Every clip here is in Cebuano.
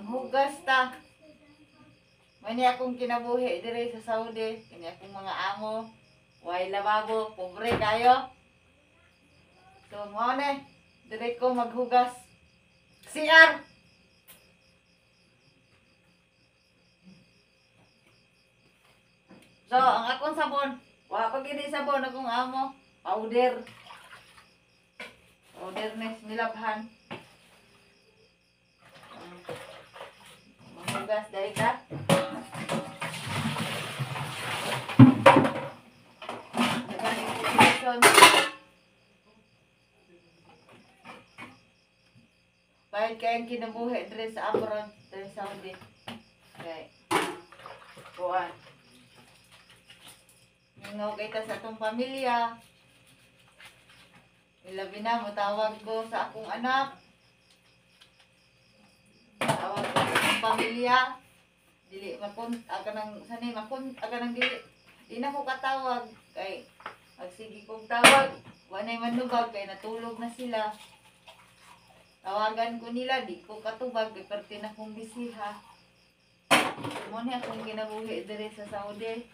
Manghugas ta. Mani akong kinabuhi dire sa Saudi, kini akong mga amo, way lababo, pobre kayo. So mao ni, dire ko maghugas. CR. So, ang akong sabon, wa pa gid sabon akong amo, powder. Powder ni nilabhan. Manghugas dahil ka. Pahit kayong kinabuhi dre sa abroad, dre sa Saudi. Okay. Kuan. Mingaw kay ta sa atong pamilya. Ilabi na, mutawag ko sa akong anak. Tawag ko sa akong pamilya. Dili makun aga nang sanay makun aga nang dili. Di na ko katawag kay magsige kong tawag, wa nay manubag kay natulog na sila. Tawagan ko nila, di ko katubag kay perti na kong bisiha. Mo ni akong kinabuhi diri sa Saudi.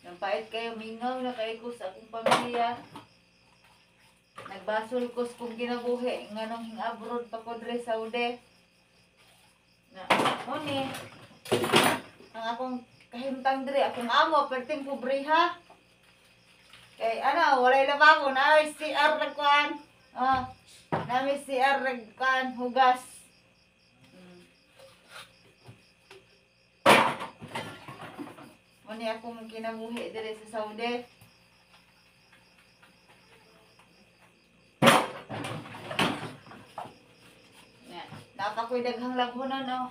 Nampait kayo, mingaw na kayo ko sa akong pamilya. Nagbasol ko sa kong kinabuhi nganong hing-abroad pa ko diri sa Saudi. Na, mo ni ang akong kahimtang diri, akong amo perting pobreha. Kay ano, walay lababo na ay CR nagkuan. Ah, nami CR nagkuan hugas. Muni akong kinabuhi diri sa Saudi. Ya, nakakoy daghang labhonon oh.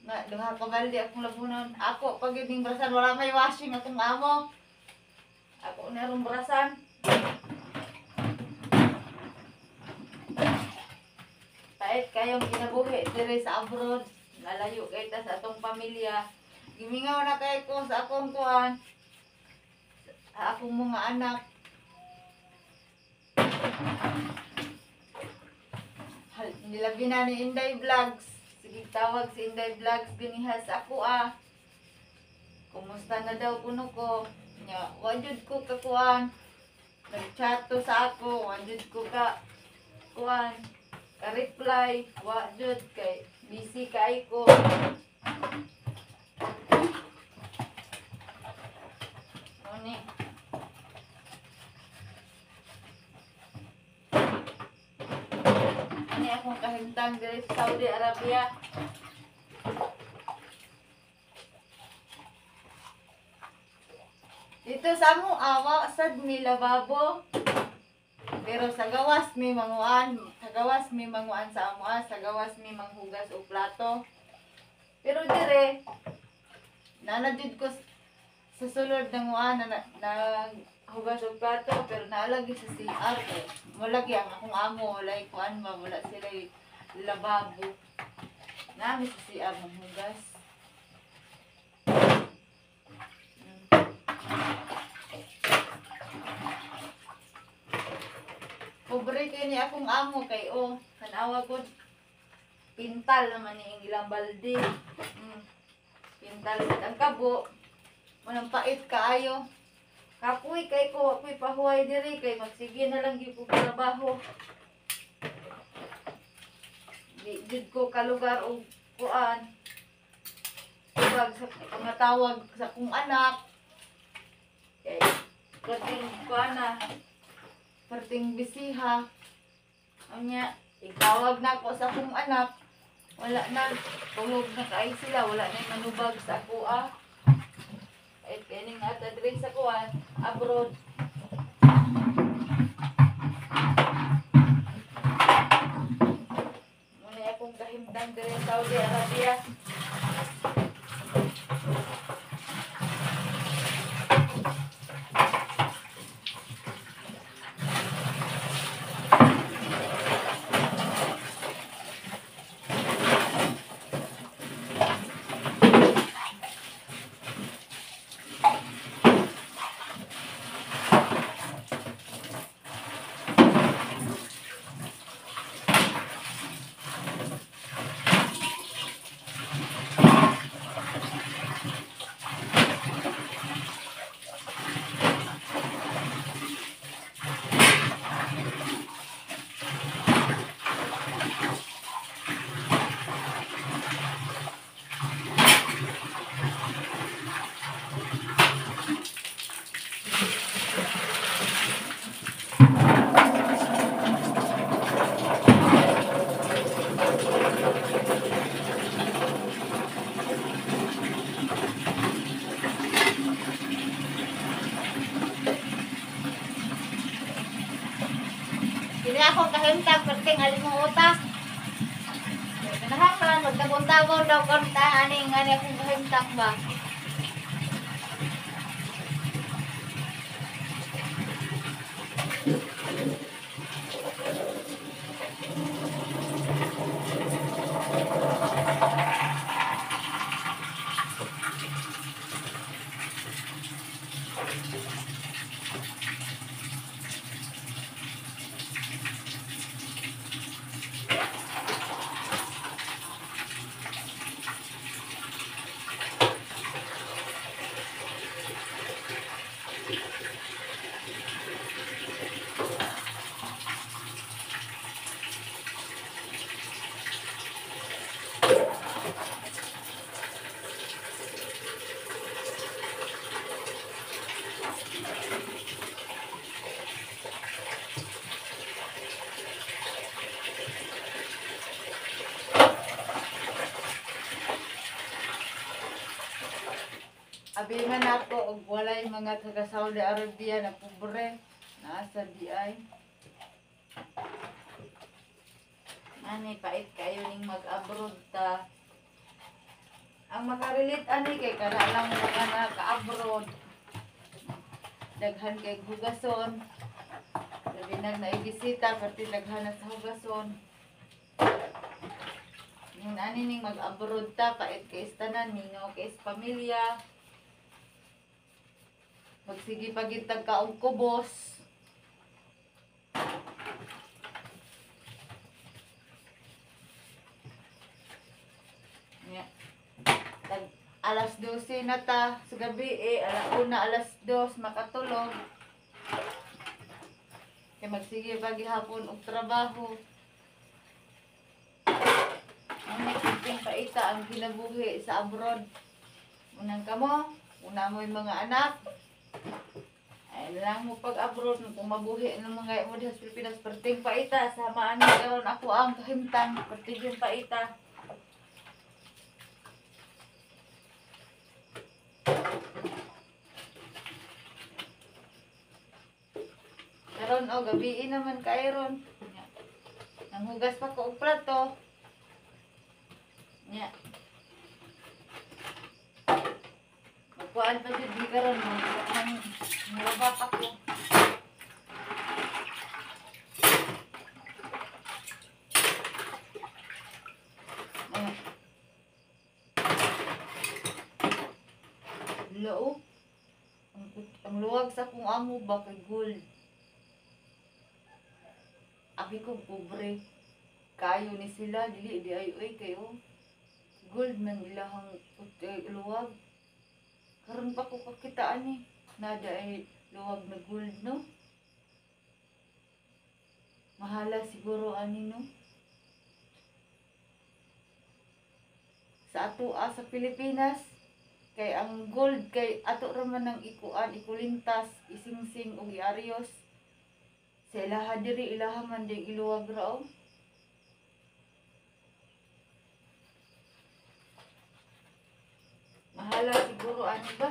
Na duha ka balde akong labhonon. Ako pag ning brasan wala may washing akong amo. Ako na rong brasan. Pait kayong kinabuhi diri sa abroad. Nalayo kay ta sa atong pamilya. Gimingaw na kay ko sa akong kuan, sa akong mga anak. Nilabi na ni Inday Vlogs. Sige, tawag si Inday Vlogs ganiha sa ako ah. Kumusta na daw kuno ko? Nya, wa jud ko kakuan. Nag-chat to sa ako, wa jud ko ka kuan. Ka-reply, wa jud kay busy kay ko. Ani. Ani akong kahimtang diri sa Saudi Arabia. Dito sa amo awa sad mi lababo. Pero sa gawas mi manguan, sa gawas mi manguan sa amoa, sa gawas mi manghugas og plato. Pero dire nana jud ko sa sulod ng uan na naghugas og plato, pero naalagi sa CR kay wala gyud ang akong amo, walay kuan ba, wala sila lababo. Nami sa CR manghugas. Pobre kay ni akong amo kay oh, tan-awa gud pintal naman ni ang ilang balde. Pintal sad ang kabo. Manang pait kaayo. Kapoy kay ko, ako'y pahuway diri kay magsige na lang gyud ko trabaho. Di jud ko kalugar og kuan. Tubag sa pangatawag sa akong anak. Kay perting kuan na, perting bisiha. Unya, itawag na ko sa akong anak. Wala na, tulog na kay sila, wala na manubag sa ako ah. Ay, kining ata diri sa kuan, abroad. Muna akong kahimtang diri sa Saudi Arabia. Kini akong kahimtang perting alimuota. Kinahanglan magtabon-tabon daw kon ta aning ani akong kahimtang ba. Abi man ako og walay mga taga Saudi Arabia na pobre naa sa DI. Ani pait kayo ning mag-abroad ta. Ang makarelate ani kay kana lang mga naka-abroad. Daghan kay hugason. Labi nag naibisita pati daghan na sa hugason. Ngun ani ning mag-abroad ta pait kay tanan, mingaw kay sa pamilya. Magsige pagitag ka og kubos. Nya. Tag alas 12 na ta sa gabi eh, alauna, alas 2 makatulog. Kay magsige pag gihapon og trabaho. Ang nagpiping paita ang kinabuhi sa abroad. Unang kamo, una mo yung mga anak. Ay lang mo pag-abroad kung mabuhi ng mga mo diha sa Pilipinas, perting paita sama ani karon ako ang kahimtang perting yung paita. Karon og gabi naman kay ron. Nanghugas pa ko og plato. Nya. Magkuan pa jud mi karon, mulaba pa ko. Lao. Ang luwag sa akong amo ba kay gold. Abi ko pobre. Kayo ni sila dili di ay oy kayo. Gold man ilahang luwag. Karon pa ko kakitaan eh. Nada ay luwag na gold, no? Mahala siguro ani, no? Sa atoa sa Pilipinas, kay ang gold kay ato ra man ang ikuan, ikulintas, isingsing ug iarios. Sa ilaha diri, ilaha man ding iluwag ra oh. Mahala siguro ani ba?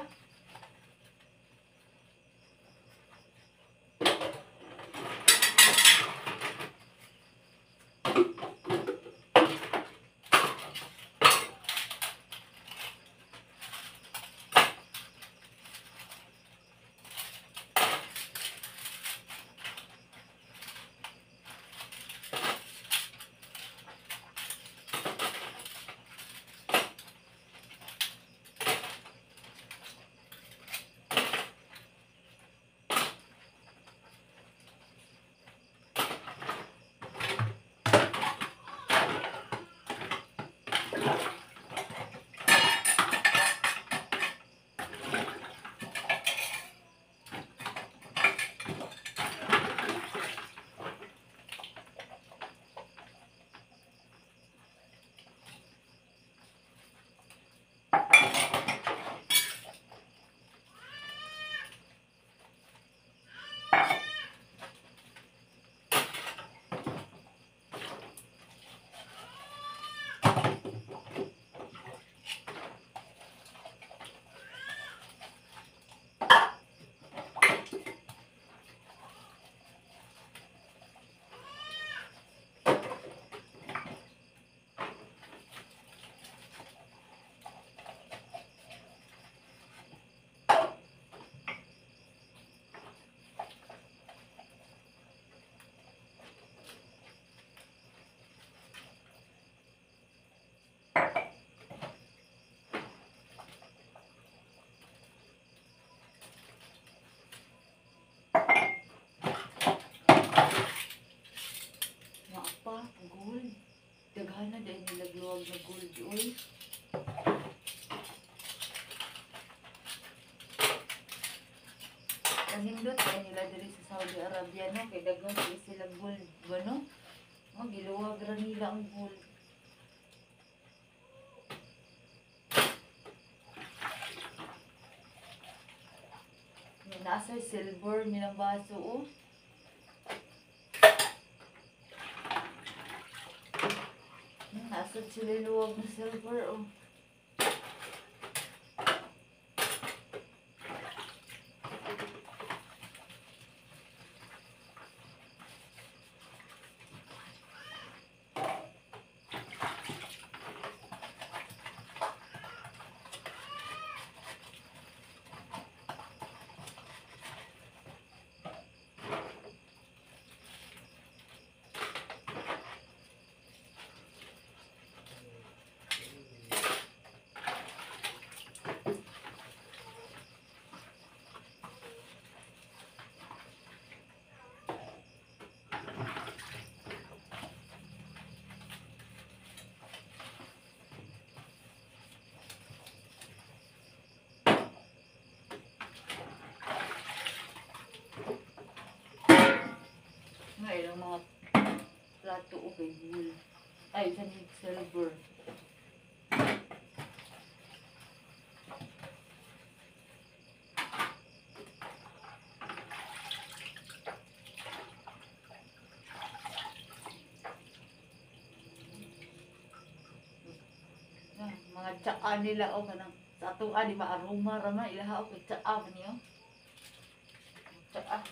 nila ang gold. May nasa silver nilang baso, oh. Nasa sila luwag na silver, oh. Nga ilang mga plato o kay gold. Ay, sa silver. Mga tsaa nila o kanang sa atoa di ba aroma rama ilaha o kay tsaa ba niyo? Tsaa.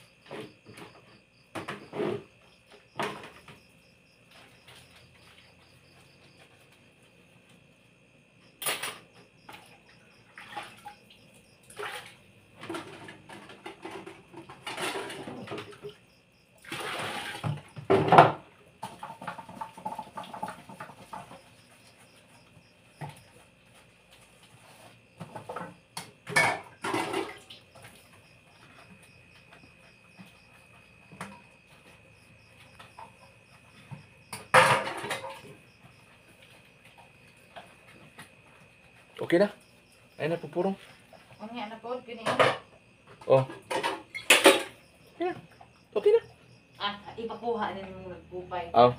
Okay na. Ay na, pupurong. Ano nga na po? Kini. Oh. Okay na. Okay na. Ah, ipakuha na mo nagpupay. Oh.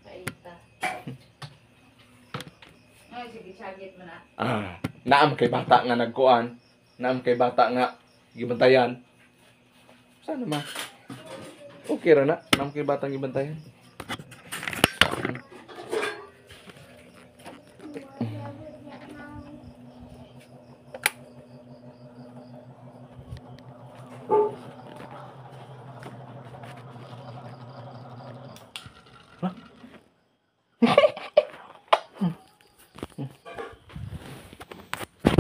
Paita. Ay, sige, chagit mo na. Ah, naam kay bata nga nagkuan. Naam kay bata nga gibantayan. Sana ma. Okay ra na. Naam kay bata gibantayan.